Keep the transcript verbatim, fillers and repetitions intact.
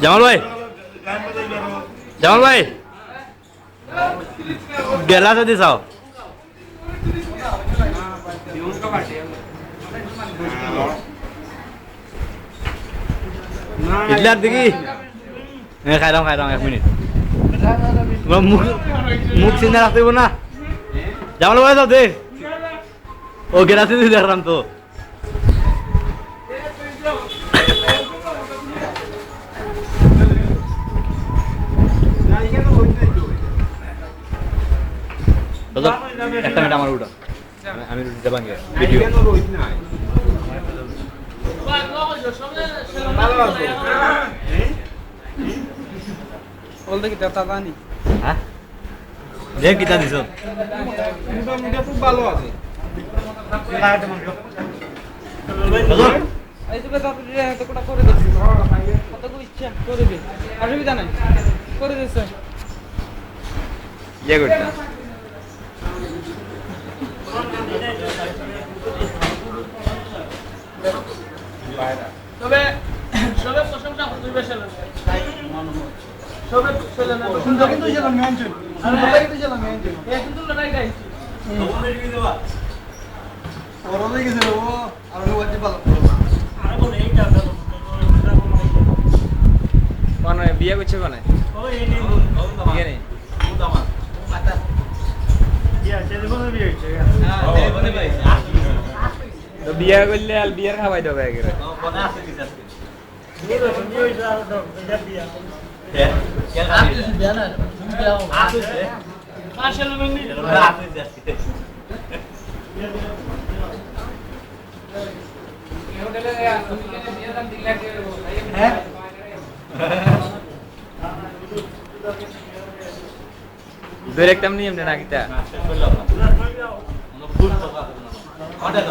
জামাল ভাই, জামাল ভাই, গেলাস দি চাও। ইডলার দেখি। এ, খাইলাম, খাইলাম, এক মিনিট। তোমরা মুখ, মুখ চিনে রাখতে হইব না। জামাল ভাই, যাও দে। ও, গেলাসে দিয়ে দেখলাম তো। দাদা, একটা মিনিট আমার উঠা। আমি, আমি রুটিটা ভাঙি। ভিডিও। বলতে কি তা জানি? হ্যাঁ? দেখ কিতা দিছ। মোটামুটি খুব ভালো আছে। এই তো বেটা, তুই এত কোটা করে দে। কত ইচ্ছা করে দে। অসুবিধা নাই। করে দে, স্যার। ইয়ে করতে। তবে সবে প্রশংসা করতে হবে সেলেনার। সবে সেলেনার প্রশংসা করতে হবে। এ কিন্তু লড়াই গাইছি। বড় হয়ে গেছে রে ও, আর আমি ওয়াজিব পালন করবো। মানে বিয়ে করছে কোনে? বিয়ে নেই। তো বিয়া করলে আর বিয়ার খাওয়াই দেবে একেবারে। হ্যাঁ? ধরে একদম নিয়ম না কিতা? আমরা